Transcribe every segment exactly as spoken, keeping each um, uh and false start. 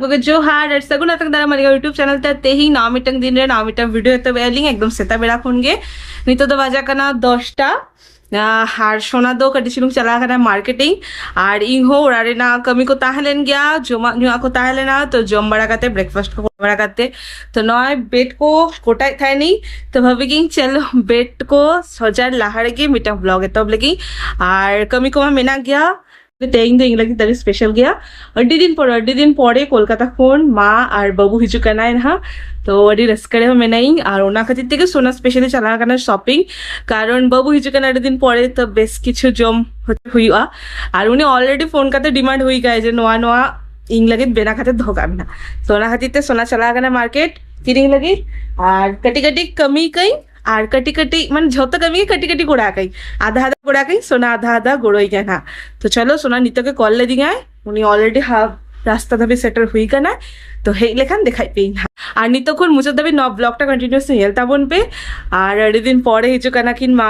ᱠᱚᱜᱮ ᱡᱚᱦᱟᱨ ᱟᱨ ᱥᱟᱹᱜᱩᱱ ᱟᱛᱟᱝ ᱫᱟᱨᱟᱢ ᱟᱞᱮᱭᱟᱜ YouTube ᱪᱮᱱᱮᱞ ᱛᱮ᱾ ᱛᱮᱦᱮᱧ ᱱᱟᱣᱟ ᱢᱤᱫᱴᱟᱝ ᱫᱤᱱ ᱨᱮ ᱱᱟᱣᱟ ᱢᱤᱫᱴᱟᱝ ᱵᱷᱤᱰᱤᱭᱳ ᱮᱛᱚᱦᱚᱵ ᱮᱫᱟ ᱞᱤᱧ ᱮᱠᱫᱚᱢ ᱥᱮᱛᱟᱜ ᱵᱮᱲᱟ ᱠᱷᱚᱱ ᱜᱮ᱾ ᱱᱤᱛᱚᱜ ᱫᱚ ᱵᱟᱡᱟᱜ ᱠᱟᱱᱟ ᱫᱚᱥᱴᱟ᱾ ᱟᱨ ᱥᱳᱱᱟ ᱫᱚ ᱠᱟᱹᱴᱤᱡ ᱪᱩᱞᱩᱝ ᱪᱟᱞᱟᱣ ᱠᱟᱱᱟ ᱢᱟᱨᱠᱮᱴᱤᱝ, ᱟᱨ ᱤᱧ ᱦᱚᱸ ᱚᱲᱟᱜ ᱨᱮᱱᱟᱜ ᱠᱟᱹᱢᱤ ᱠᱚ ᱛᱟᱦᱮᱸ ᱞᱮᱱ ᱜᱮᱭᱟ, ᱡᱚᱢᱟᱜ ᱧᱩᱣᱟᱜ ᱠᱚ ᱛᱟᱦᱮᱸ ᱞᱮᱱᱟ, ᱛᱚ ᱡᱚᱢ ᱵᱟᱲᱟ ᱠᱟᱛᱮ, ᱵᱨᱮᱠᱯᱷᱟᱥᱴ ᱠᱚ ᱠᱚᱨᱟᱣ ᱵᱟᱲᱟ ᱠᱟᱛᱮ, ᱛᱚ ᱱᱚᱜᱼᱚᱭ ᱵᱮᱰ ᱠᱚ ᱠᱚᱴᱟᱭᱮᱫ ᱛᱟᱦᱮᱱᱤᱧ᱾ ᱛᱚ ᱵᱷᱟᱵᱤ ᱜᱤᱧ ᱪᱚᱞᱚ ᱵᱮᱰ ᱠᱚ ᱥᱚᱡᱟᱨ ᱞᱟᱦᱟ ᱨᱮᱜᱮ ᱢᱤᱫᱴᱟᱝ ᱵᱞᱚᱜ ᱮᱛᱚᱦᱚᱵ ᱞᱮᱜᱤᱧ, ᱟᱨ ᱠᱟᱹᱢᱤ ᱠᱚᱢᱟ ᱢᱮᱱᱟᱜ ᱜᱮᱭᱟ᱾ ᱛᱮᱦᱮᱧ ᱫᱚ ᱤᱧ ᱞᱟᱹᱜᱤᱫ ᱟᱹᱰᱤ ᱥᱯᱮᱥᱟᱞ ᱜᱮᱭᱟ᱾ ᱟᱹᱰᱤ ᱫᱤᱱ ᱯᱚᱨᱮ, ᱟᱹᱰᱤ ᱫᱤᱱ ᱯᱚᱨᱮ ᱠᱳᱞᱠᱟᱛᱟ ᱠᱷᱚᱱ ᱢᱟ ᱟᱨ ᱵᱟᱹᱵᱩ ᱦᱤᱡᱩᱜ ᱠᱟᱱᱟᱭ ᱱᱟᱦᱟᱜ᱾ ᱛᱚ ᱟᱹᱰᱤ ᱨᱟᱹᱥᱠᱟᱹ ᱨᱮᱦᱚᱸ ᱢᱮᱱᱟᱭᱤᱧ, ᱟᱨ ᱚᱱᱟ ᱠᱷᱟᱹᱛᱤᱨ ᱛᱮᱜᱮ ᱥᱳᱱᱟ ᱥᱯᱮᱥᱟᱞᱤ ᱪᱟᱞᱟᱣ ᱠᱟᱱᱟ ᱥᱚᱯᱤᱝ, ᱠᱟᱨᱚᱱ ᱵᱟᱹᱵᱩ ᱦᱤᱡᱩᱜ ᱠᱟᱱᱟ ᱟᱹᱰᱤ ᱫᱤᱱ ᱯᱚᱨᱮ, ᱛᱚ ᱵᱮᱥ ᱠᱤᱪᱷᱩ ᱡᱚᱢ ᱦᱩᱭᱩᱜᱼᱟ᱾ ᱟᱨ ᱩᱱᱤ ᱚᱞᱨᱮᱰᱤ ᱯᱷᱳᱱ ᱠᱟᱛᱮ ᱰᱤᱢᱟᱱᱰ ᱦᱩᱭ ᱠᱟᱭ ᱡᱮ ᱱᱚᱣᱟ ᱱᱚᱣᱟ ᱤᱧ ᱞᱟᱹᱜᱤᱫ ᱵᱮᱱᱟᱣ ᱠᱟᱛᱮ ᱫᱚᱦᱚ ᱠᱟᱜ ᱢᱮ ᱱᱟᱦᱟᱜ᱾ ᱛᱚ ᱚᱱᱟ ᱠᱷᱟᱹᱛᱤᱨ ᱛᱮ ᱥᱳᱱᱟ ᱪᱟᱞᱟᱣ ᱠᱟᱱᱟ ᱢᱟᱨᱠᱮᱴ ᱠᱤᱨᱤᱧ ᱞᱟᱹᱜᱤᱫ, ᱟᱨ ᱠᱟᱹᱴᱤᱡ ᱠᱟᱹᱴᱤᱡ ᱠᱟᱹᱢᱤ ᱠᱟᱹᱧ, ᱟᱨ ᱠᱟᱹᱴᱤᱡ ᱠᱟᱹᱴᱤᱡ ᱢᱟᱱᱮ ᱡᱷᱚᱛᱚ ᱠᱟᱹᱢᱤ ᱜᱮ ᱠᱟᱹᱴᱤᱡ ᱠᱟᱹᱴᱤᱡ ᱠᱚᱨᱟᱣ ᱠᱟᱹᱧ, ᱟᱫᱷᱟ ᱟᱫᱷᱟ ᱠᱚᱨᱟᱣ ᱠᱟᱹᱧ, ᱥᱳᱱᱟ ᱟᱫᱷᱟ ᱟᱫᱷᱟ ᱜᱚᱲᱚᱭ ᱠᱟᱱᱟ ᱱᱟᱦᱟᱜ᱾ ᱛᱚ ᱪᱚᱞᱚ, ᱥᱳᱱᱟ ᱱᱤᱛᱚᱜ ᱜᱮ ᱠᱚᱞ ᱞᱮᱫᱤᱧᱟᱭ, ᱩᱱᱤ ᱚᱞᱨᱮᱰᱤ ᱦᱟ ᱨᱟᱥᱛᱟ ᱫᱷᱟᱹᱵᱤᱡ ᱥᱮᱴᱮᱨ ᱦᱩᱭ ᱠᱟᱱᱟ᱾ ᱛᱚ ᱦᱮᱡ ᱞᱮᱠᱷᱟᱱ ᱫᱮᱠᱷᱟᱭ ᱯᱮᱭᱟᱹᱧ ᱦᱟᱸᱜ᱾ ᱟᱨ ᱱᱤᱛᱚᱜ ᱠᱷᱚᱱ ᱢᱩᱪᱟᱹᱫ ᱫᱷᱟᱹᱵᱤᱡ ᱱᱚᱣᱟ ᱵᱞᱚᱜ ᱴᱟ ᱠᱚᱱᱴᱤᱱᱤᱭᱩᱥ ᱧᱮᱞ ᱛᱟᱵᱚᱱ ᱯᱮ᱾ ᱟᱨ ᱟᱹᱰᱤ ᱫᱤᱱ ᱯᱚᱨᱮ ᱦᱤᱡᱩᱜ ᱠᱟᱱᱟ ᱠᱤᱱ ᱢᱟ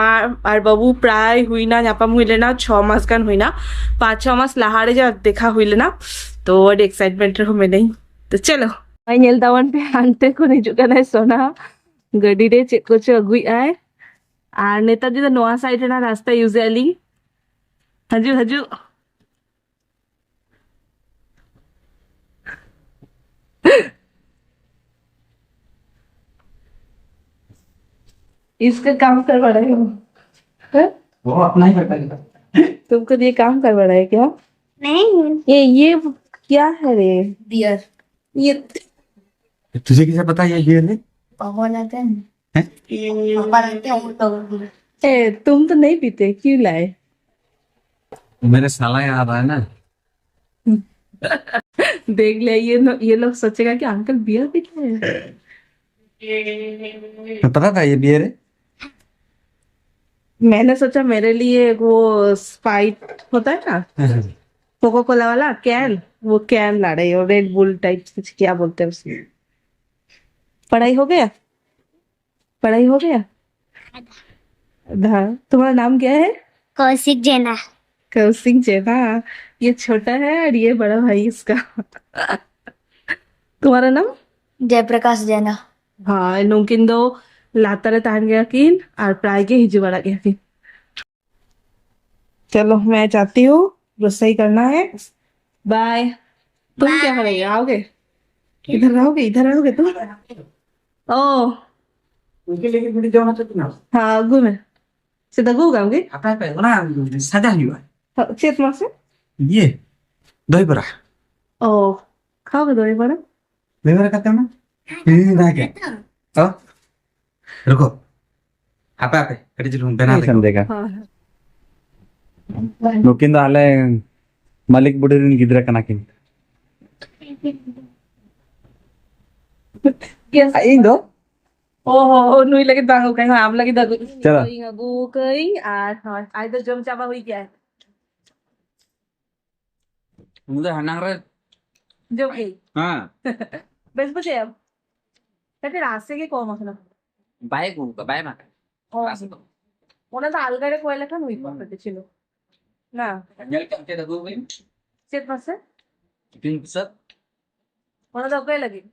ᱟᱨ ᱵᱟᱹᱵᱩ, ᱯᱨᱟᱭ ᱦᱩᱭᱱᱟ, ᱧᱟᱯᱟᱢ ᱦᱩᱭ ᱞᱮᱱᱟ ᱪᱷᱚ ᱢᱟᱥ ᱜᱟᱱ ᱦᱩᱭᱱᱟ, ᱯᱟᱸᱪ ᱪᱷᱚ ᱢᱟᱥ ᱞᱟᱦᱟ ᱨᱮ ᱡᱟ ᱫᱮᱠᱷᱟ ᱦᱩᱭ ᱞᱮᱱᱟ᱾ ᱛᱚ ᱟᱹᱰᱤ ᱮᱠᱥᱟᱭᱤᱴᱢᱮᱱᱴ ᱨᱮᱦᱚᱸ ᱢᱮᱱᱟᱹᱧ᱾ ᱛᱚ ᱪᱚᱞᱚ, ᱱᱚᱜᱼᱚᱭ ᱧᱮᱞ ᱛᱟᱵᱚᱱ ᱯᱮ, ᱦᱟᱱᱛᱮ ᱠᱷᱚᱱ ᱦᱤᱡᱩᱜ ᱠᱟᱱᱟᱭ ᱥᱳᱱᱟ, ᱜᱟᱹᱰᱤ ᱨᱮ ᱪᱮᱫ ᱠᱚᱪᱚ ᱟᱹᱜᱩᱭᱮᱫ ᱟᱭ᱾ ᱟᱨ ᱱᱮᱛᱟᱨ ᱫᱤᱱ ᱫᱚ ᱱᱚᱣᱟ ᱥᱟᱭᱤᱰ ᱨᱮᱱᱟᱜ ᱨᱟᱥᱛᱟ ᱤᱭᱩᱡᱮᱫᱼᱟ ᱞᱤᱧ᱾ ᱦᱤᱡᱩᱜ, ᱦᱤᱡᱩᱜ᱾ इसका काम करवा रहे हो? हैं? वो अपना ही करता है। तुमको ये काम करवा रहा है क्या? नहीं। ये, ये क्या है रे? बियर। ये तुझे कैसे पता ये बियर है? पापा लाते हैं। हैं? पापा लाते हैं, वो तो। ए, तुम तो नहीं पीते, क्यों लाए? मेरे साला याद आया ना। देख लिया, ये नो-, ये लोग सोचेगा कि अंकल बियर पीते हैं। मैं पता था ये बियर है। मैंने सोचा मेरे लिए वो स्प्राइट होता है ना, कोको कोला वाला कैन, वो कैन ला रही हो, रेड बुल टाइप कुछ, क्या बोलते हैं उसमें। पढ़ाई हो गया? पढ़ाई हो गया? आधा। तुम्हारा नाम क्या है? कौशिक जेना। कौशिक जेना। ये छोटा है और ये बड़ा भाई इसका। तुम्हारा नाम? जयप्रकाश जेना। हाँ, नुकिन दो लाता रे तान गया किन और प्राय के हिजू वाला गया किन। चलो, मैं जाती हूँ, रसोई करना है। बाय। तुम क्या करोगे, आओगे? इधर रहोगे, इधर रहोगे तुम? ओ। उनके लिए भी जाना चाहते ना? हाँ, घूमे। ᱥᱮᱛᱟ ᱜᱩ ᱜᱟᱢ ᱜᱮ? ᱦᱟᱯᱮ ᱦᱟᱯᱮ, ᱚᱱᱟ ᱥᱟᱡᱟ ᱦᱩᱭᱩᱜᱼᱟ᱾ ᱦᱚ, ᱪᱮᱫ ᱢᱟᱥᱮ? ᱤᱭᱟᱹ, ᱫᱚᱦᱤ ᱵᱚᱨᱟ᱾ ᱚ, ᱠᱷᱟᱣ ᱜᱮ ᱫᱚᱦᱤ ᱵᱚᱨᱟ? ᱫᱚᱦᱤ ᱵᱚᱨᱟ ᱠᱟᱛᱮ ᱢᱟ? ᱦᱤᱲᱤᱧ ᱫᱟ ᱜᱮ᱾ ᱚ? ᱨᱩᱠᱚ᱾ ᱦᱟᱯᱮ ᱦᱟᱯᱮ, ᱠᱟᱹᱴᱤᱡ ᱪᱩᱞᱩᱝ ᱵᱮᱱᱟᱣ ᱞᱮᱜᱮ᱾ ᱦᱳᱭ, ᱦᱳᱭ᱾ ᱱᱩᱠᱤᱱ ᱫᱚ ᱟᱞᱮ ᱢᱟᱹᱞᱤᱠ ᱵᱩᱰᱷᱤ ᱨᱮᱱ ᱜᱤᱫᱽᱨᱟᱹ ᱠᱟᱱᱟ ᱠᱤᱱ᱾ ᱤᱧ ᱫᱚ ᱚ ᱦᱚᱸ, ᱱᱩᱭ ᱞᱟᱹᱜᱤᱫ ᱵᱟᱝ ᱟᱹᱜᱩ ᱠᱟᱜ ᱟᱢ ᱞᱟᱹᱜᱤᱫ ᱟᱹᱜᱩ ᱪᱟᱞᱟᱜ᱾ ᱤᱧ ᱟᱹᱜᱩ ᱠᱟᱹᱧ ᱟᱨ ᱦᱳᱭ, ᱟᱡ ᱫᱚ ᱡᱚᱢ ᱪᱟᱵᱟ ᱦᱩᱭ ᱠᱮᱜᱼᱟᱭ᱾ ᱩᱱᱤ ᱫᱚ ᱦᱮᱱᱟᱝ ᱨᱮ ᱡᱚᱢ ᱠᱮᱜ᱾ ᱦᱮᱸ᱾ ᱵᱮᱥ ᱵᱩᱡᱷᱟᱹᱣ? ᱠᱟᱹᱴᱤᱡ ᱨᱟᱥᱮ ᱜᱮ ᱠᱚᱢ ᱟᱠᱟᱱᱟ᱾ ᱵᱟᱭ ᱟᱹᱜᱩ ᱠᱟᱜ, ᱵᱟᱭ ᱮᱢᱟ ᱠᱟᱜ᱾ ᱚ᱾ ᱨᱟᱥᱮ ᱫᱚ᱾ ᱚᱱᱟ ᱫᱚ ᱟᱞᱜᱟ ᱨᱮ ᱠᱚᱭ ᱞᱮᱠᱷᱟᱱ ᱦᱩᱭ ᱠᱚᱜᱼᱟ, ᱠᱟᱹᱴᱤᱡ ᱪᱤᱞᱩ᱾ ᱱᱟ᱾ ᱧᱮᱞ ᱠᱟᱜ ᱪᱮᱫ ᱟᱹᱜᱩ ᱠᱟᱹᱧ? ᱪᱮᱫ ᱢᱟᱥᱮ? ᱯᱤᱝ ᱯᱤᱥᱟᱨ᱾ ᱚᱱᱟ ᱫᱚ ᱚᱠᱚᱭ ᱞᱟᱹᱜᱤᱫ?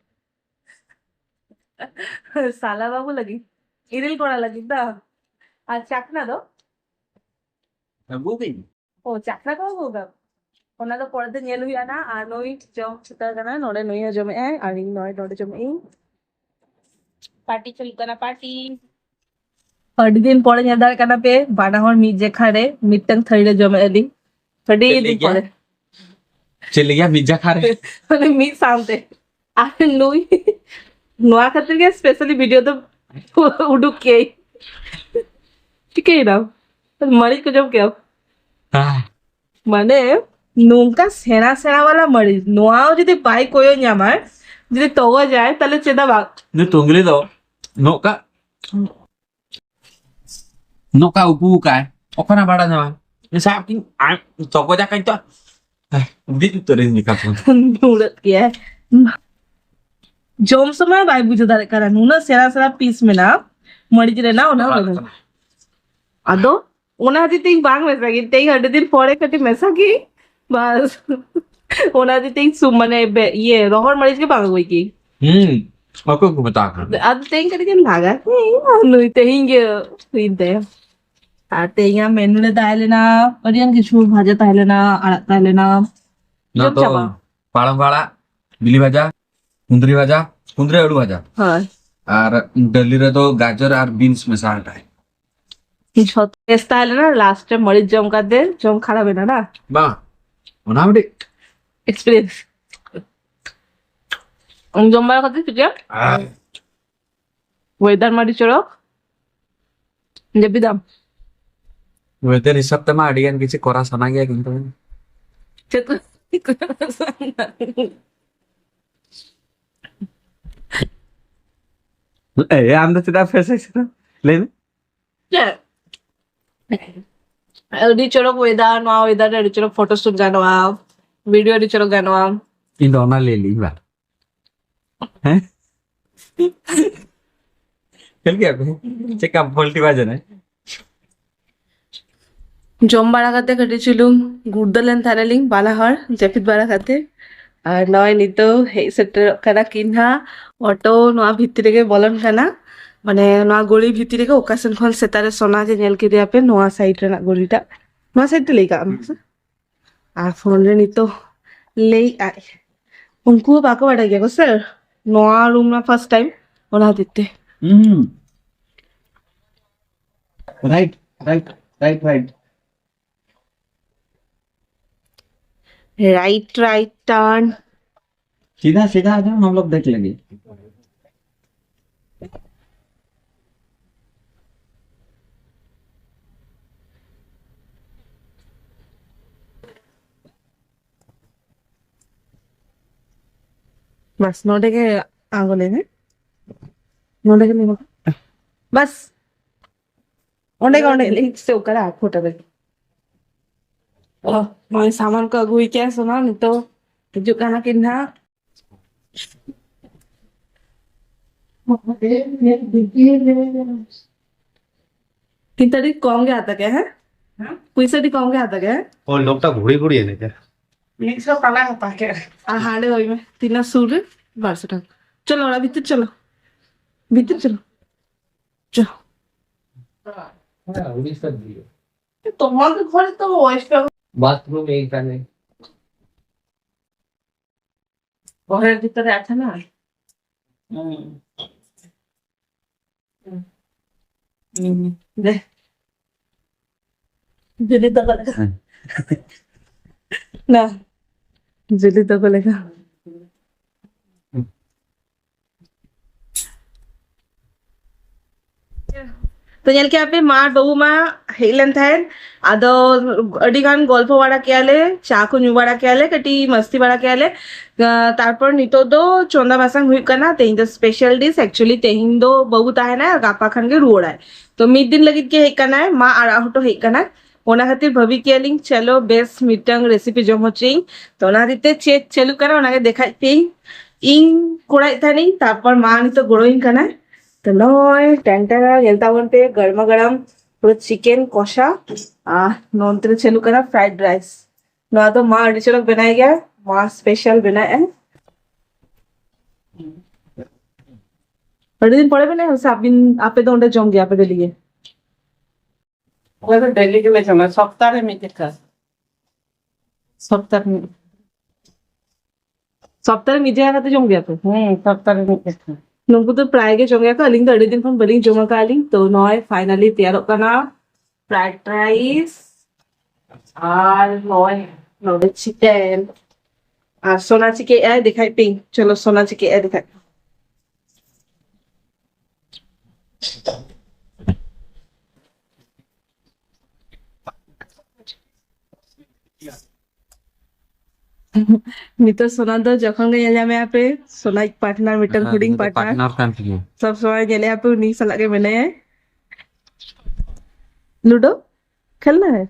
ᱥᱟᱞᱟ ᱵᱟᱹᱵᱩ ᱞᱟᱹᱜᱤᱫ? ᱤᱨᱤᱞ ᱠᱚᱲᱟ ᱞᱟᱹᱜᱤᱫ ᱫᱚ? ᱟᱨ ᱪᱟᱠᱱᱟ ᱫᱚ? ᱟᱹᱜᱩ ᱠᱟᱹᱧ᱾ ᱚ, ᱪᱟᱠᱱᱟ ᱠᱚ ᱟᱹᱜᱩ ᱠᱟᱜ? ᱚᱱᱟ ᱫᱚ ᱯᱚᱨᱮ ᱛᱮ ᱧᱮᱞ ᱦᱩᱭᱩᱜᱼᱟ ᱱᱟ᱾ ᱟᱨ ᱱᱩᱭ ᱡᱚᱢ ᱪᱷᱩᱴᱟᱹᱣ ᱠᱟᱱᱟ ᱱᱚᱰᱮ, ᱱᱩᱭ ᱦᱚᱸ ᱡᱚᱢᱮᱜᱼᱟᱭ ᱟᱨ ᱤᱧ ᱱᱚᱜᱼᱚᱭ ᱱᱚᱰᱮ ᱡᱚᱢᱮᱜ ᱟᱹᱧ᱾ ᱯᱟᱨᱴᱤ ᱪᱟᱹᱞᱩᱜ ᱠᱟᱱᱟ, ᱯᱟᱨᱴᱤ᱾ ᱟᱹᱰᱤ ᱫᱤᱱ ᱯᱚᱨᱮ ᱧᱮᱞ ᱫᱟᱲᱮᱭᱟᱜ ᱠᱟᱱᱟ ᱯᱮ, ᱵᱟᱱᱟ ᱦᱚᱲ ᱢᱤᱫ ᱡᱮᱠᱷᱟ ᱨᱮ ᱢᱤᱫᱴᱟᱝ ᱛᱷᱟᱹᱨᱤ ᱨᱮ ᱡᱚᱢᱮᱜᱼᱟ ᱞᱤᱧ᱾ ᱟᱹᱰᱤ ᱪᱮᱫ ᱫᱤᱱ ᱞᱟᱹᱜᱤᱫ? ᱯᱚᱨᱮ᱾ ᱪᱮᱫ ᱞᱟᱹᱜᱤᱫ ᱢᱤᱫ ᱡᱮᱠᱷᱟ ᱨᱮ? ᱢᱟᱱᱮ ᱢᱤᱫ ᱥᱟᱶᱛᱮ᱾ ᱟᱨ ᱱᱩᱭ ᱱᱚᱣᱟ ᱠᱷᱟᱹᱛᱤᱨ ᱜᱮ specially video ᱫᱚ ᱩᱰᱩᱠ ᱠᱮᱭᱟᱹᱧ᱾ ᱪᱤᱠᱟᱹᱭᱮᱱᱟᱢ? ᱢᱟᱹᱨᱤᱪ ᱠᱚ ᱡᱚᱢ ᱠᱮᱭᱟᱢ? ᱟᱦ᱾ ᱢᱟᱱᱮ ᱱᱚᱝᱠᱟ ᱥᱮᱬᱟ ᱥᱮᱬᱟ ᱣᱟᱞᱟ ᱢᱟᱹᱨᱤᱪ, ᱱᱚᱣᱟ ᱦᱚᱸ ᱡᱩᱫᱤ ᱵᱟᱭ ᱠᱚᱭᱚᱜ ᱧᱟᱢᱟᱭ, ᱡᱩᱫᱤ ᱛᱚᱜᱚᱡᱟᱭ, ᱛᱟᱦᱞᱮ ᱪᱮᱫᱟᱜ ᱵᱟᱝ? ᱱᱩᱭ ᱛᱩᱝᱜᱞᱤ ᱫᱚ ᱱᱚᱝᱠᱟ ᱱᱚᱝᱠᱟ ᱩᱠᱩ ᱠᱟᱭ, ᱚᱠᱟᱨᱮ ᱵᱟᱲᱟ ᱧᱟᱢᱟ? ᱥᱟᱵ ᱠᱤᱧ, ᱟᱨ ᱛᱚᱜᱚᱡᱟ ᱠᱟᱹᱧ ᱛᱚ᱾ ᱦᱮᱸ, ᱵᱤᱫ ᱩᱛᱟᱹᱨᱤᱧ ᱞᱮᱠᱟ ᱠᱚ᱾ ᱱᱩᱲᱟᱹᱜ ᱜᱮᱭᱟᱭ᱾ ᱡᱚᱢ ᱥᱚᱢᱚᱭ ᱵᱟᱭ ᱵᱩᱡᱷᱟᱹᱣ ᱫᱟᱲᱮᱭᱟᱜ ᱠᱟᱱᱟ, ᱱᱩᱱᱟᱹᱜ ᱥᱮᱬᱟ ᱥᱮᱬᱟ piece ᱢᱮᱱᱟᱜᱼᱟ ᱢᱟᱹᱨᱤᱪ ᱨᱮᱱᱟᱜ, ᱚᱱᱟ ᱨᱟᱲᱟᱜ ᱵᱟᱹᱱᱩᱜ᱾ ᱠᱟᱱᱟ᱾ ᱟᱫᱚ ᱚᱱᱟ ᱠᱷᱟᱹᱛᱤᱨ ᱛᱮ ᱤᱧ ᱵᱟᱝ ᱢᱮᱥᱟ ᱜᱤᱧ, ᱛᱮᱦᱮᱧ ᱟᱹᱰᱤ ᱫᱤᱱ ᱯᱚᱨᱮ ᱠᱟᱹᱴᱤᱡ ᱢᱮᱥᱟ ᱜᱤᱧ, ᱵᱟᱥ᱾ ᱚᱱᱟ ᱫᱤ ᱛᱮᱧ ᱥᱩ-, ᱢᱟᱱᱮ ᱵᱮ-, ᱤᱭᱟᱹ, ᱨᱚᱦᱚᱲ ᱢᱟᱹᱨᱤᱪ ᱜᱮ ᱵᱟᱝ ᱟᱹᱜᱩᱭ ᱠᱤ? ᱦᱩᱸ, ᱚᱠᱚᱭ ᱠᱚ ᱢᱮᱛᱟ ᱠᱟᱱᱟ? ᱟᱫᱚ ᱛᱮᱦᱮᱧ ᱠᱟᱹᱴᱤᱡ ᱮᱢ ᱞᱟᱜᱟ᱾ ᱦᱮᱸ, ᱱᱩᱭ ᱛᱮᱦᱮᱧ ᱜᱮ ᱦᱩᱭᱮᱱ ᱛᱟᱭᱟ᱾ ᱟᱨ ᱛᱮᱦᱮᱧᱟᱜ ᱢᱮᱱᱩ ᱨᱮ ᱛᱟᱦᱮᱸ ᱞᱮᱱᱟ ᱟᱹᱰᱤ ᱜᱟᱱ ᱠᱤᱪᱷᱩ, ᱵᱷᱟᱡᱟ ᱛᱟᱦᱮᱸ ᱞᱮᱱᱟ, ᱟᱲᱟᱜ ᱛᱟᱦᱮᱸ ᱞᱮᱱᱟ᱾ ᱚᱱᱟ ᱡᱚᱢ ᱫᱚ ᱪᱟᱵᱟ᱾ ᱯᱟᱲᱚᱢ ᱟᱲᱟᱜ, ᱵᱤᱞᱤ ᱵᱷᱟᱡᱟ, ᱠᱩᱸᱫᱽᱨᱤ ᱵᱷᱟᱡᱟ, ᱠᱩᱸᱫᱽᱨᱤ ᱟᱹᱞᱩ ᱵᱷᱟᱡᱟ᱾ ᱦᱳᱭ᱾ ᱟᱨ ᱰᱟᱹᱞᱤ ᱨᱮᱫᱚ ᱜᱟᱡᱚᱨ ᱟᱨ ᱵᱤᱱᱥ ᱢᱮᱥᱟ ᱟᱠᱟᱫᱟᱭ᱾ ᱡᱷᱚᱛᱚ ᱵᱮᱥ ᱛᱟᱦᱮᱸ ᱞᱮᱱᱟ, ᱞᱟᱥᱴ ᱨᱮ ᱢᱟᱹᱨᱤᱪ ᱡᱚᱢ ᱠᱟᱛᱮ ᱡᱚᱢ ᱠᱷᱟᱨᱟᱯ ᱮᱱᱟ ᱱᱟ᱾ ᱵᱟᱝ, ᱚᱱᱟ ᱢᱤᱫᱴᱤᱡ ᱮᱠᱥᱯᱤᱨᱤᱭᱮᱱᱥ᱾ ᱡᱚᱢ ᱵᱟᱲᱟ ᱠᱟᱛᱮ ᱪᱤᱠᱟᱹ? ᱟᱦ᱾ ᱳᱭᱮᱫᱟᱨ ᱢᱟ ᱟᱹᱰᱤ ᱪᱚᱨᱚᱠ᱾ ᱡᱟᱹᱯᱤᱫᱟᱢ? ᱳᱭᱮᱫᱟᱨ ᱦᱤᱥᱟᱹᱵ ᱛᱮᱢᱟ ᱟᱹᱰᱤ ᱜᱟᱱ ᱠᱤᱪᱷᱩ ᱠᱚᱨᱟᱣ ᱥᱟᱱᱟ ᱜᱮᱭᱟ, ᱠᱤᱱᱛᱩ ᱪᱮᱫ ᱠᱚ? ᱮ, ᱟᱢ ᱫᱚ ᱪᱮᱫᱟᱜ ᱯᱷᱮᱥ ᱮᱠᱥᱯᱨᱮᱥ? ᱞᱟᱹᱭ ᱢᱮ᱾ ᱪᱮᱫ? ᱟᱹᱰᱤ ᱪᱚᱨᱚᱠ ᱳᱭᱮᱫᱟᱨ, ᱱᱚᱣᱟ ᱳᱭᱮᱫᱟᱨ ᱨᱮ ᱟᱹᱰᱤ ᱪᱚᱨᱚᱠ ᱯᱷᱳᱴᱳ ᱥᱩᱴ ᱜᱟᱱᱚᱜᱼᱟ, ᱵᱷᱤᱰᱤᱭᱳ ᱟᱹᱰᱤ ᱪᱚᱨᱚᱠ ᱜᱟᱱᱚᱜᱼᱟ᱾ ᱤᱧ ᱫᱚ ᱚᱱᱟ ᱞᱟᱹᱭ ᱞᱤᱧ ᱵᱟ᱾ ᱦᱮᱸ? ᱠᱷᱮᱞ ᱜᱮᱭᱟ ᱯᱮ? ᱪᱮᱫᱠᱟ ᱯᱳᱞᱴᱤ ᱵᱟᱡᱮ ᱱᱟ? ᱡᱚᱢ ᱵᱟᱲᱟ ᱠᱟᱛᱮ ᱠᱟᱹᱴᱤᱡ ᱪᱩᱞᱩᱝ ᱜᱩᱲᱫᱟᱹ ᱞᱮᱱ ᱛᱟᱦᱮᱱᱟᱞᱤᱧ ᱵᱟᱱᱟ ᱦᱚᱲ, ᱡᱟᱹᱯᱤᱫ ᱵᱟᱲᱟ ᱠᱟᱛᱮ᱾ ᱟᱨ ᱱᱚᱜᱼᱚᱭ ᱱᱤᱛᱚᱜ ᱦᱮᱡ ᱥᱮᱴᱮᱨᱚᱜ ᱠᱟᱱᱟ ᱠᱤᱱ ᱦᱟᱸᱜ ᱚᱴᱳ ᱱᱚᱣᱟ ᱵᱷᱤᱛᱨᱤ ᱨᱮᱜᱮ ᱵᱚᱞᱚᱱ ᱠᱟᱱᱟ, ᱢᱟᱱᱮ ᱱᱚᱣᱟ ᱜᱚᱲᱤ ᱵᱷᱤᱛᱨᱤ ᱨᱮᱜᱮ᱾ ᱚᱠᱟ ᱥᱮᱱ ᱠᱷᱚᱱ ᱥᱮᱛᱟᱜ ᱨᱮ ᱥᱳᱱᱟ ᱡᱮ ᱧᱮᱞ ᱠᱮᱫᱮᱭᱟᱯᱮ ᱱᱚᱣᱟ ᱥᱟᱭᱤᱰ ᱨᱮᱱᱟᱜ ᱜᱚᱲᱤᱴᱟᱜ, ᱱᱚᱣᱟ ᱥᱟᱭᱤᱰ ᱛᱮ ᱞᱟᱹᱭ ᱠᱟᱜ ᱢᱮ ᱥᱮ᱾ ᱟᱨ ᱯᱷᱳᱱ ᱨᱮ ᱱᱤᱛᱚᱜ ᱞᱟᱹᱭ ᱟᱭ, ᱩᱱᱠᱩ ᱦᱚᱸ ᱵᱟᱠᱚ ᱵᱟᱰᱟᱭ ᱜᱮᱭᱟ ᱠᱚ ᱥᱮ ᱱᱚᱣᱟ ᱨᱩᱢ ᱨᱮᱱᱟᱜ ᱯᱷᱟᱨᱥᱴ ᱴᱟᱭᱤᱢ, ᱚᱱᱟ ᱦᱚᱛᱮᱡ ᱛᱮ᱾ ᱦᱩᱸ᱾ Right, right, right, right. Right, right turn. सीधा, सीधा आ जाओ, हम लोग देख लेंगे। ᱵᱟᱥ, ᱱᱚᱰᱮ ᱜᱮ ᱟᱬᱜᱚ ᱞᱮ ᱢᱮ᱾ ᱱᱚᱰᱮ ᱜᱮ ᱢᱮᱱᱟᱜᱼᱟ᱾ ᱵᱟᱥ᱾ ᱚᱸᱰᱮ ᱜᱮ, ᱚᱸᱰᱮ ᱜᱮ᱾ ᱞᱤᱯᱷᱴ ᱥᱮ ᱚᱠᱟᱨᱮ? ᱟᱴ ᱯᱷᱩᱴ ᱨᱮ᱾ ᱚ, ᱱᱚᱜᱼᱚᱭ ᱥᱟᱢᱟᱱ ᱠᱚ ᱟᱹᱜᱩᱭ ᱠᱮᱭᱟ ᱥᱮ ᱵᱟᱝ? ᱱᱤᱛᱚᱜ ᱦᱤᱡᱩᱜ ᱠᱟᱱᱟ ᱠᱤᱱ ᱱᱟᱦᱟᱜ᱾ ᱠᱤᱱᱛᱩ ᱟᱹᱰᱤ ᱠᱚᱢ ᱜᱮ ᱦᱟᱛᱟᱣ ᱠᱮᱫ, ᱦᱮᱸ? ᱯᱩᱭᱥᱟᱹ ᱟᱹᱰᱤ ᱠᱚᱢ ᱜᱮ ᱦᱟᱛᱟᱣ ᱠᱮᱫ, ᱦᱮᱸ? ᱳ, ᱞᱳᱠᱴᱟ ᱜᱷᱩᱲᱤ ᱜᱷᱩᱲᱤ ᱮᱱᱮᱡᱟ᱾ ᱢᱤᱫ ᱥᱚ ᱴᱟᱠᱟ ᱦᱟᱛᱟᱣ ᱠᱮᱫ᱾ ᱟᱨ ᱦᱟᱸᱰᱮ ᱦᱩᱭ ᱢᱮ, ᱛᱤᱱᱟᱹᱜ ᱥᱩᱨ ᱨᱮ? ᱵᱟᱨ ᱥᱚ ᱴᱟᱠᱟ᱾ ᱪᱚᱞᱚ, ᱚᱲᱟᱜ ᱵᱷᱤᱛᱤᱨ ᱪᱚᱞᱚ, ᱵᱷᱤᱛᱤᱨ ᱪᱚᱞᱚ, ᱪᱚ᱾ তোমার ঘরে তো ওয়েস্টার্ন বাথরুম এইখানে। ঘরের ভিতরে আছে না? হুম। হুম। হুম। দে। দিদি তো করে। হ্যাঁ। না। ᱡᱩᱞᱤ ᱛᱟᱠᱚ ᱞᱮᱠᱟ᱾ ᱛᱚ, ᱧᱮᱞ ᱠᱮᱜᱼᱟ ᱯᱮ, ᱢᱟ ᱟᱨ ᱵᱟᱹᱵᱩ ᱢᱟ ᱦᱮᱡ ᱞᱮᱱ ᱛᱟᱦᱮᱸᱫ᱾ ᱟᱫᱚ ᱟᱹᱰᱤ ᱜᱟᱱ ᱜᱚᱞᱯᱷᱚ ᱵᱟᱲᱟ ᱠᱮᱜᱼᱟ ᱞᱮ, ᱪᱟ ᱠᱚ ᱧᱩ ᱵᱟᱲᱟ ᱠᱮᱜᱼᱟ ᱞᱮ, ᱠᱟᱹᱴᱤᱡ ᱢᱟᱥᱛᱤ ᱵᱟᱲᱟ ᱠᱮᱜᱼᱟ ᱞᱮ᱾ ᱟᱸ, ᱛᱟᱨᱯᱚᱨ ᱱᱤᱛᱚᱜ ᱫᱚ ᱪᱚᱸᱫᱟ ᱵᱟᱥᱟᱝ ᱦᱩᱭᱩᱜ ᱠᱟᱱᱟ᱾ ᱛᱮᱦᱮᱧ ᱫᱚ ᱥᱯᱮᱥᱟᱞ ᱰᱤᱥ, ᱮᱠᱪᱩᱭᱮᱞᱤ ᱛᱮᱦᱮᱧ ᱫᱚ ᱵᱟᱹᱵᱩ ᱛᱟᱦᱮᱱᱟᱭ ᱟᱨ ᱜᱟᱯᱟ ᱠᱷᱟᱱ ᱜᱮ ᱨᱩᱣᱟᱹᱲᱟᱭ᱾ ᱛᱚ, ᱢᱤᱫ ᱫᱤᱱ ᱞᱟᱹᱜᱤᱫ ᱜᱮ ᱦᱮᱡ ᱠᱟᱱᱟᱭ, ᱢᱟ ᱟᱲᱟᱜ ᱦᱚᱴᱚ ᱦᱮᱡ ᱠᱟᱱᱟᱭ᱾ ᱚᱱᱟ ᱠᱷᱟᱹᱛᱤᱨ ᱵᱷᱟᱹᱵᱤ ᱠᱮᱜᱼᱟ ᱞᱤᱧ, ᱪᱚᱞᱚ ᱵᱮᱥ ᱢᱤᱫᱴᱟᱝ ᱨᱮᱥᱤᱯᱤ ᱡᱚᱢ ᱦᱚᱪᱚᱭᱤᱧ᱾ ᱛᱚ, ᱚᱱᱟ ᱠᱷᱟᱹᱛᱤᱨ ᱛᱮ ᱪᱮᱫ ᱪᱟᱹᱞᱩᱜ ᱠᱟᱱᱟ ᱚᱱᱟᱜᱮ ᱫᱮᱠᱷᱟᱭᱮᱫ ᱯᱮᱭᱟᱹᱧ᱾ ᱤᱧ ᱠᱚᱲᱟᱭᱮᱫ ᱛᱟᱦᱮᱱᱤᱧ, ᱛᱟᱨᱯᱚᱨ ᱢᱟ ᱱᱤᱛᱚᱜ ᱜᱚᱲᱚᱭᱤᱧ ᱠᱟᱱᱟᱭ᱾ ᱛᱚ, ᱱᱚᱜᱼᱚᱭ ᱴᱮᱱ ᱴᱮᱱ, ᱧᱮᱞ ᱛᱟᱵᱚᱱ ᱯᱮ, ᱜᱟᱲᱢᱟ ᱜᱟᱲᱟᱢ ᱯᱩᱨᱟᱹ ᱪᱤᱠᱮᱱ ᱠᱚᱥᱟ᱾ ᱟᱨ ᱱᱚᱱᱛᱮ ᱨᱮ ᱪᱟᱹᱞᱩᱜ ᱠᱟᱱᱟ ᱯᱷᱨᱟᱭᱤᱰ ᱨᱟᱭᱤᱥ᱾ ᱱᱚᱣᱟ ᱫᱚ ᱢᱟ ᱟᱹᱰᱤ ᱪᱚᱨᱚᱠ ᱵᱮᱱᱟᱭ ᱜᱮᱭᱟ, ᱢᱟ ᱥᱯᱮᱥᱟᱞ ᱵᱮᱱᱟᱭᱮᱫᱼᱟᱭ᱾ ᱟᱹᱰᱤ ᱫᱤᱱ ᱯᱚᱨᱮ ᱵᱮᱱᱟᱭᱟ ᱥᱮ ᱟᱹᱵᱤᱱ, ᱟᱯᱮ ᱫᱚ ᱚᱸᱰᱮ ᱡᱚᱢ ᱜᱮᱭᱟ ᱯᱮ ᱰᱮᱞᱤ ᱜᱮ? ᱟᱞᱮ ᱫᱚ ᱰᱮᱞᱤ ᱜᱮᱞᱮ ᱡᱚᱢᱟ, ᱥᱚᱯᱛᱟ ᱨᱮ ᱢᱤᱫ ᱡᱚᱠᱷᱟ᱾ ᱥᱚᱯᱛᱟ ᱨᱮ ᱢᱤᱫ ᱥᱚᱯᱛᱟ ᱨᱮ ᱢᱤᱫ ᱡᱟᱭᱜᱟ ᱠᱟᱛᱮ ᱡᱚᱢ ᱜᱮᱭᱟ ᱯᱮ? ᱦᱮᱸ, ᱥᱚᱯᱛᱟ ᱨᱮ ᱢᱤᱫ ᱡᱚᱠᱷᱟ᱾ ᱱᱩᱠᱩ ᱫᱚ ᱯᱨᱟᱭ ᱜᱮ ᱡᱚᱢ ᱜᱮᱭᱟ ᱠᱚ, ᱟᱹᱞᱤᱧ ᱫᱚ ᱟᱹᱰᱤ ᱫᱤᱱ ᱠᱷᱚᱱ ᱵᱟᱹᱞᱤᱧ ᱡᱚᱢ ᱟᱠᱟᱫᱼᱟ ᱞᱤᱧ᱾ ᱛᱚ, ᱱᱚᱜᱼᱚᱭ ᱯᱷᱟᱭᱱᱟᱞᱤ ᱛᱮᱭᱟᱨᱚᱜ ᱠᱟᱱᱟ ᱯᱷᱨᱟᱭᱤᱰ ᱨᱟᱭᱤᱥ᱾ ᱟᱨ ᱱᱚᱜᱼᱚᱭ ᱱᱚᱰᱮ ᱪᱤᱠᱮᱱ᱾ ᱟᱨ ᱥᱳᱱᱟ ᱪᱤᱠᱟᱹᱭᱮᱫᱼᱟᱭ ᱫᱮᱠᱷᱟᱭ ᱯᱮ᱾ ᱪᱚᱞᱚ, ᱥᱳᱱᱟ ᱪᱤᱠᱟᱹᱭᱮᱫᱼᱟᱭ ᱫᱮᱠᱷᱟᱭ᱾ ᱱᱤᱛᱚᱜ ᱥᱳᱱᱟ ᱫᱚ ᱡᱚᱠᱷᱚᱱ ᱜᱮ ᱧᱮᱞ ᱧᱟᱢᱮᱭᱟ ᱯᱮ, ᱥᱳᱱᱟ ᱤᱡ ᱯᱟᱨᱴᱱᱟᱨ, ᱢᱤᱫᱴᱟᱝ ᱦᱮᱸ, ᱦᱩᱰᱤᱧ ᱤᱧ ᱫᱚ ᱯᱟᱨᱴᱱᱟᱨ᱾ ᱯᱟᱨᱴᱱᱟᱨ ᱠᱟᱱ ᱛᱤᱧᱟᱹ᱾ ᱥᱚᱵ ᱥᱚᱢᱚᱭ ᱧᱮᱞᱮᱭᱟ ᱯᱮ, ᱩᱱᱤ ᱥᱟᱞᱟᱜ ᱜᱮ ᱢᱮᱱᱟᱭᱟ᱾ ᱞᱩᱰᱳ ᱠᱷᱮᱞᱱᱟ ᱦᱮ?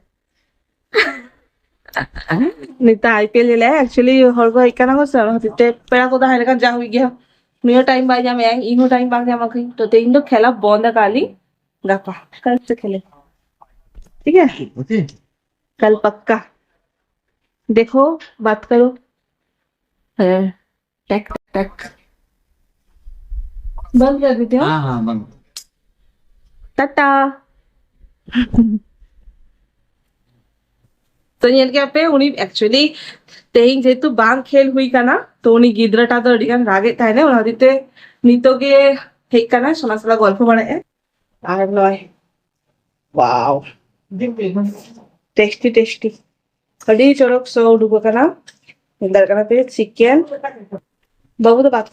ᱱᱤᱛᱚᱜ ᱟᱭ ᱯᱤ ᱮᱞ ᱧᱮᱞᱮᱭᱟ᱾ ᱮᱠᱪᱩᱭᱮᱞᱤ ᱦᱚᱲ ᱠᱚ ᱦᱮᱡ ᱠᱟᱱᱟ ᱠᱚ ᱥᱮ, ᱚᱱᱟ ᱠᱷᱟᱹᱛᱤᱨ ᱛᱮ ᱯᱮᱲᱟ ᱠᱚ ᱛᱟᱦᱮᱸ ᱞᱮᱠᱷᱟᱱ ᱡᱟ ᱦᱩᱭᱩᱜ ᱜᱮᱭᱟ᱾ ᱱᱩᱭ ᱦᱚᱸ ᱴᱟᱭᱤᱢ ᱵᱟᱭ ᱧᱟᱢᱮᱜᱼᱟ, ᱤᱧ ᱦᱚᱸ ᱴᱟᱭᱤᱢ ᱵᱟᱝ ᱧᱟᱢ ᱟᱠᱟᱫᱟᱹᱧ᱾ ᱛᱚ, ᱛᱮᱦᱮᱧ ᱫᱚ ᱠᱷᱮᱞᱟ ᱵᱚᱱᱫ ᱟᱠᱟᱫ ᱞᱤᱧ, ᱜᱟᱯᱟ ᱠᱟᱞ ᱥᱮ ᱠᱷᱮᱞᱮ, ᱴᱷᱤᱠ ᱜᱮᱭᱟ? ᱠᱟᱞ ᱯᱟᱠᱠᱟ᱾ देखो, बात करो। ᱦᱮᱸ, ᱴᱮᱠ ᱴᱮᱠ᱾ बंद कर देती हूँ। हाँ, हाँ, बंद। टाटा। ᱛᱚ ᱧᱮᱞ ᱠᱮᱫ ᱯᱮ, ᱩᱱᱤ actually ᱛᱮᱦᱮᱧ ᱡᱮᱦᱮᱛᱩ ᱵᱟᱝ ᱠᱷᱮᱞ ᱦᱩᱭ ᱠᱟᱱᱟ, ᱛᱚ ᱩᱱᱤ ᱜᱤᱫᱽᱨᱟᱹᱴᱟ ᱫᱚ ᱟᱹᱰᱤ ᱜᱟᱱ ᱨᱟᱜᱮᱫ ᱛᱟᱦᱮᱱᱟ, ᱚᱱᱟ ᱦᱚᱛᱮᱡ ᱛᱮ ᱱᱤᱛᱚᱜ ᱜᱮ ᱦᱮᱡ ᱠᱟᱱᱟ, ᱥᱳᱱᱟ ᱥᱟᱞᱟᱜ ᱜᱚᱞᱯᱷᱚ ᱵᱟᱲᱟᱭᱮᱫᱼᱟ᱾ ᱟᱨ ᱱᱚᱜᱼᱚᱭ, wow, tasty tasty, ᱟᱹᱰᱤ ᱪᱚᱨᱚᱠ ᱥᱚ ᱩᱰᱩᱠ ᱟᱠᱟᱱᱟ᱾ ᱧᱮᱞ ᱫᱟᱲᱮᱭᱟᱜ ᱠᱟᱱᱟ ᱯᱮ, chicken, ᱵᱟᱹᱵᱩ ᱫᱚ ᱵᱟᱛ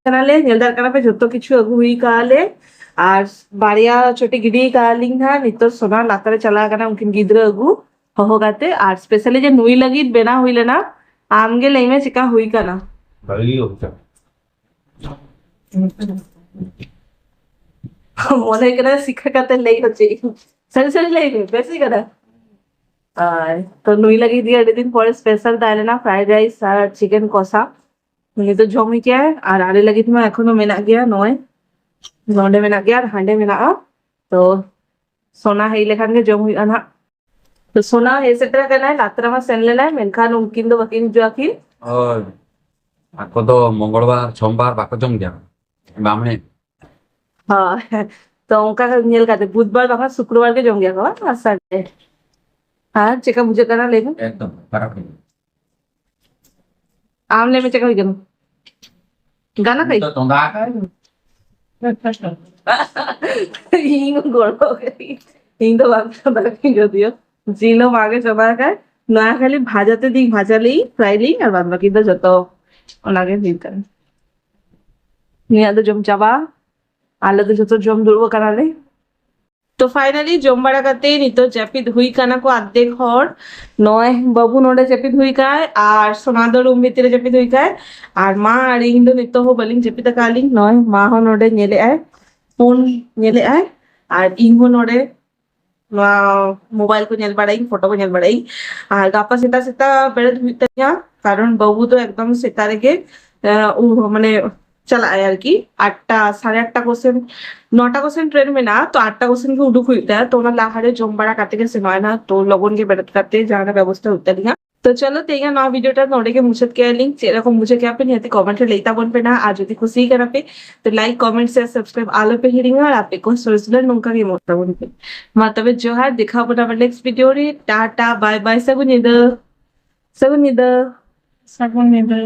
ᱠᱟᱱᱟᱞᱮ, ᱧᱮᱞ ᱫᱟᱲᱮᱭᱟᱜ ᱠᱟᱱᱟ ᱯᱮ, ᱡᱚᱛᱚ ᱠᱤᱪᱷᱩ ᱟᱹᱜᱩ ᱦᱩᱭ ᱠᱟᱜᱼᱟ ᱞᱮ᱾ ᱟᱨ ᱵᱟᱨᱭᱟ ᱪᱩᱴᱤ ᱜᱤᱰᱤ ᱠᱟᱜᱼᱟ ᱞᱤᱧ ᱦᱟᱸᱜ᱾ ᱱᱤᱛᱚᱜ ᱥᱳᱱᱟ ᱞᱟᱛᱟᱨ ᱨᱮ ᱪᱟᱞᱟᱣ ᱠᱟᱱᱟ ᱩᱱᱠᱤᱱ ᱜᱤᱫᱽᱨᱟᱹ ᱟᱹᱜᱩ, ᱦᱚᱦᱚ ᱠᱟᱛᱮ᱾ ᱟᱨ specially ᱡᱮ ᱱᱩᱭ ᱞᱟᱹᱜᱤᱫ ᱵᱮᱱᱟᱣ ᱦᱩᱭ ᱞᱮᱱᱟ, ᱟᱢ ᱜᱮ ᱞᱟᱹᱭ ᱢᱮ ᱪᱮᱠᱟ ᱦᱩᱭ ᱠᱟᱱᱟ? ᱵᱷᱟᱹᱜᱤ ᱜᱮ ᱦᱩᱭ ᱠᱟᱱᱟ᱾ ᱢᱚᱱᱮ ᱠᱟᱱᱟ ᱥᱤᱠᱷᱟ ᱠᱟᱛᱮ ᱞᱟᱹᱭ ᱦᱚᱪᱚᱭ᱾ ᱥᱟᱹᱨᱤ ᱥᱟᱹᱨᱤ ᱞᱟᱹᱭ ᱢᱮ, ᱵᱮᱥ ᱜᱮ ᱠᱟᱱᱟ? ᱟᱨ ᱛᱚ ᱱᱩᱭ ᱞᱟᱹᱜᱤᱫ ᱜᱮ ᱟᱹᱰᱤ ᱫᱤᱱ ᱯᱚᱨᱮ special ᱛᱟᱦᱮᱸ ᱞᱮᱱᱟ fried rice ᱟᱨ chicken ᱠᱚᱥᱟ᱾ ᱩᱱᱤ ᱫᱚ ᱡᱚᱢ ᱜᱮᱭᱟᱭ, ᱟᱨ ᱟᱞᱮ ᱞᱟᱹᱜᱤᱫ ᱢᱟ ᱮᱠᱷᱚᱱᱳ ᱢᱮᱱᱟᱜ ᱜᱮᱭᱟ, ᱱᱚᱜᱼᱚᱭ ᱱᱚᱰᱮ ᱢᱮᱱᱟᱜ ᱜᱮᱭᱟ ᱟᱨ ᱦᱟᱸᱰᱮ ᱢᱮᱱᱟᱜᱼᱟ᱾ ᱛᱚ ᱥᱳᱱᱟ ᱦᱮᱡ ᱞᱮᱠᱷᱟᱱ ᱜᱮ ᱡᱚᱢ ᱦᱩᱭᱩᱜᱼᱟ ᱱᱟᱦᱟᱜ᱾ ᱛᱚ ᱥᱳᱱᱟ ᱦᱮᱡ ᱥᱮᱴᱮᱨ ᱟᱠᱟᱱᱟᱭ, ᱞᱟᱛᱨᱟ ᱢᱟ ᱥᱮᱱ ᱞᱮᱱᱟᱭ, ᱢᱮᱱᱠᱷᱟᱱ ᱩᱱᱠᱤᱱ ᱫᱚ ᱵᱟᱹᱠᱤᱱ ᱦᱤᱡᱩᱜᱼᱟ ᱠᱤᱱ᱾ ᱦᱳᱭ, ᱟᱠᱚ ᱫᱚ ᱢᱚᱝᱜᱚᱞ ᱵᱟᱨ ᱥᱳᱢᱵᱟᱨ ᱵᱟᱠᱚ ᱡᱚᱢ ᱜᱮᱭᱟ, ᱵᱟᱢ ᱦᱮᱡ? ᱦᱳᱭ, ᱛᱚ ᱚᱱᱠᱟ ᱜᱮ ᱧᱮᱞ ᱠᱟᱛᱮ ᱵᱩᱫᱷᱵᱟᱨ ᱵᱟᱠᱷᱟᱱ ᱥᱩᱠᱨᱵᱟᱨ ᱜᱮ ᱡᱚᱢ ᱜᱮᱭᱟ ᱠᱚ, ᱵᱟᱝ? ᱟᱥᱟ ᱜᱮ᱾ ᱟᱨ ᱪᱮᱫᱠᱟ ᱵᱩᱡᱷᱟᱹᱜ ᱠᱟᱱᱟ ᱞᱟᱹᱭ ᱢᱮ? ᱮᱠᱫᱚᱢ ᱠᱷᱟᱨᱟᱯ ᱦᱩᱭᱩᱜ᱾ ᱟᱢ ᱞᱟᱹᱭ ᱢᱮ ᱪᱮᱫᱠᱟ ᱦᱩᱭ ᱠᱟᱱᱟ? ᱜᱟᱱᱟ ᱠᱟᱹᱡ? ᱱᱤᱛᱚᱜ ᱪᱚᱸᱫᱟ ᱟᱠᱟᱫ᱾ ᱤᱧ ᱜᱚᱲᱚ ᱠᱟᱹᱫᱤᱧ᱾ ᱤᱧ ᱫᱚ ᱵᱟᱝ ᱪᱚᱸᱫᱟ ᱠᱟᱹᱫᱤᱧ ᱡᱚᱫᱤᱭᱳ᱾ ᱡᱤᱞ ᱦᱚᱸ ᱢᱟ ᱜᱮ ᱪᱚᱸᱫᱟ ᱟᱠᱟᱫ᱾ ᱱᱚᱣᱟ ᱠᱷᱟᱹᱞᱤ ᱵᱷᱟᱡᱟ ᱛᱮᱫᱤᱧ ᱵᱷᱟᱡᱟ ᱞᱮᱫᱤᱧ, fry ᱞᱮᱫᱤᱧ, ᱟᱨ ᱵᱟᱫ ᱵᱟᱹᱠᱤ ᱫᱚ ᱡᱚᱛᱚ ᱚᱱᱟᱜᱮ ᱦᱩᱭᱩᱜ ᱠᱟᱱᱟ᱾ ᱱᱩᱭᱟᱜ ᱫᱚ ᱡᱚᱢ ᱪᱟᱵᱟ, ᱟᱞᱮ ᱫᱚ ᱡᱚᱛᱚ ᱡᱚᱢ ᱫᱩᱲᱩᱵ ᱟᱠᱟᱱᱟᱞᱮ᱾ ᱛᱚ finally ᱡᱚᱢ ᱵᱟᱲᱟ ᱠᱟᱛᱮ ᱱᱤᱛᱚᱜ ᱡᱟᱹᱯᱤᱫ ᱦᱩᱭ ᱠᱟᱱᱟ ᱠᱚ ᱟᱫᱷᱮᱠ ᱦᱚᱲ᱾ ᱱᱚᱜᱼᱚᱭ ᱵᱟᱹᱵᱩ ᱱᱚᱰᱮ ᱡᱟᱹᱯᱤᱫ ᱦᱩᱭ ᱠᱟᱭ, ᱟᱨ ᱥᱳᱱᱟ ᱫᱚ room ᱵᱷᱤᱛᱤᱨ ᱨᱮ ᱡᱟᱹᱯᱤᱫ ᱦᱩᱭ ᱠᱟᱭ, ᱟᱨ ᱢᱟ ᱟᱨ ᱤᱧ ᱫᱚ ᱱᱤᱛᱚᱜ ᱦᱚᱸ ᱵᱟᱹᱞᱤᱧ ᱡᱟᱹᱯᱤᱫ ᱟᱠᱟᱫ ᱞᱤᱧ᱾ ᱱᱚᱜᱼᱚᱭ ᱢᱟ ᱦᱚᱸ ᱱᱚᱰᱮ ᱧᱮᱞᱮᱫ ᱟᱭ, phone ᱧᱮᱞᱮᱫ ᱟᱭ, ᱟᱨ ᱤᱧ ᱦᱚᱸ ᱱᱚᱰᱮ ᱱᱚᱣᱟ mobile ᱠᱚ ᱧᱮᱞ ᱵᱟᱲᱟᱭᱟᱹᱧ, photo ᱠᱚ ᱧᱮᱞ ᱵᱟᱲᱟᱭᱟᱹᱧ᱾ ᱟᱨ ᱜᱟᱯᱟ ᱥᱮᱛᱟᱜ ᱥᱮᱛᱟᱜ ᱵᱮᱨᱮᱫ ᱦᱩᱭᱩᱜ ᱛᱤᱧᱟ, ᱠᱟᱨᱚᱱ ᱵᱟᱹᱵᱩ ᱫᱚ ᱮᱠᱫᱚᱢ ᱥᱮᱛᱟᱜ ᱨᱮᱜᱮ, ᱟᱸ, ᱩ-, ᱢᱟᱱᱮ ᱪᱟᱞᱟᱜᱼᱟᱭ ᱟᱨᱠᱤ ᱟᱴᱴᱟ, ᱥᱟᱲᱮ ᱟᱴᱴᱟ ᱠᱚᱥᱮᱱ, ᱱᱚᱴᱟ ᱠᱚᱥᱮᱱ ᱴᱨᱮᱱ ᱢᱮᱱᱟᱜᱼᱟ, ᱛᱚ ᱟᱴᱴᱟ ᱠᱚᱥᱮᱱ ᱜᱮ ᱩᱰᱩᱠ ᱦᱩᱭᱩᱜ ᱛᱟᱭᱟ᱾ ᱛᱚ ᱚᱱᱟ ᱞᱟᱦᱟᱨᱮ ᱡᱚᱢ ᱵᱟᱲᱟ ᱠᱟᱛᱮ ᱜᱮ ᱥᱮᱱᱚᱜᱼᱟᱭ ᱱᱟᱦᱟᱜ, ᱛᱚ ᱞᱚᱜᱚᱱ ᱜᱮ ᱵᱮᱨᱮᱫ ᱠᱟᱛᱮ ᱡᱟᱦᱟᱱᱟᱜ ᱵᱮᱵᱚᱥᱛᱷᱟ ᱦᱩᱭᱩᱜ ᱛᱟᱞᱤᱧᱟ᱾ ᱛᱚ ᱪᱚᱞᱚ ᱛᱮᱦᱮᱧᱟᱜ ᱱᱚᱣᱟ ᱵᱷᱤᱰᱤᱭᱳ ᱴᱟ ᱱᱚᱰᱮ ᱜᱮ ᱢᱩᱪᱟᱹᱫ ᱠᱮᱭᱟ ᱞᱤᱧ᱾ ᱪᱮᱫ ᱞᱮᱠᱟ ᱵᱩᱡᱷᱟᱹᱣ ᱠᱮᱭᱟ ᱯᱮ ᱱᱤᱦᱟᱹᱛ ᱠᱚᱢᱮᱱᱴ ᱨᱮ ᱞᱟᱹᱭ ᱛᱟᱵᱚᱱ ᱯᱮ ᱱᱟᱦᱟᱜ, ᱟᱨ ᱡᱩᱫᱤ ᱠᱩᱥᱤ ᱠᱟᱱᱟ ᱯᱮ ᱛᱚ ᱞᱟᱭᱤᱠ, ᱠᱚᱢᱮᱱᱴ, ᱥᱮᱭᱟᱨ, ᱥᱟᱵᱥᱠᱨᱟᱭᱤᱵ ᱟᱞᱚ ᱯᱮ ᱦᱤᱲᱤᱧᱟ, ᱟᱨ ᱟᱯᱮ ᱠᱚ ᱥᱚᱡᱽ ᱱᱚᱝᱠᱟ ᱜᱮ ᱮᱢᱚᱜ ᱛᱟᱵᱚᱱ ᱯᱮ᱾ ᱢᱟ ᱛᱚᱵᱮ ᱡᱚᱦᱟᱨ, ᱫᱮᱠᱷᱟᱣ ᱵᱚᱱᱟ ᱟᱵᱟᱨ ᱱᱮᱠᱥᱴ ᱵᱷᱤᱰᱤᱭᱳ ᱨᱮ᱾ ᱴᱟᱴᱟ, ᱵᱟᱭ ᱵᱟᱭ, ᱥᱟᱹᱜᱩᱱ ᱧᱤᱫᱟᱹ, ᱥᱟᱹᱜᱩᱱ ᱧᱤᱫᱟᱹ, ᱥᱟᱹᱜᱩᱱ ᱧᱤᱫᱟᱹ᱾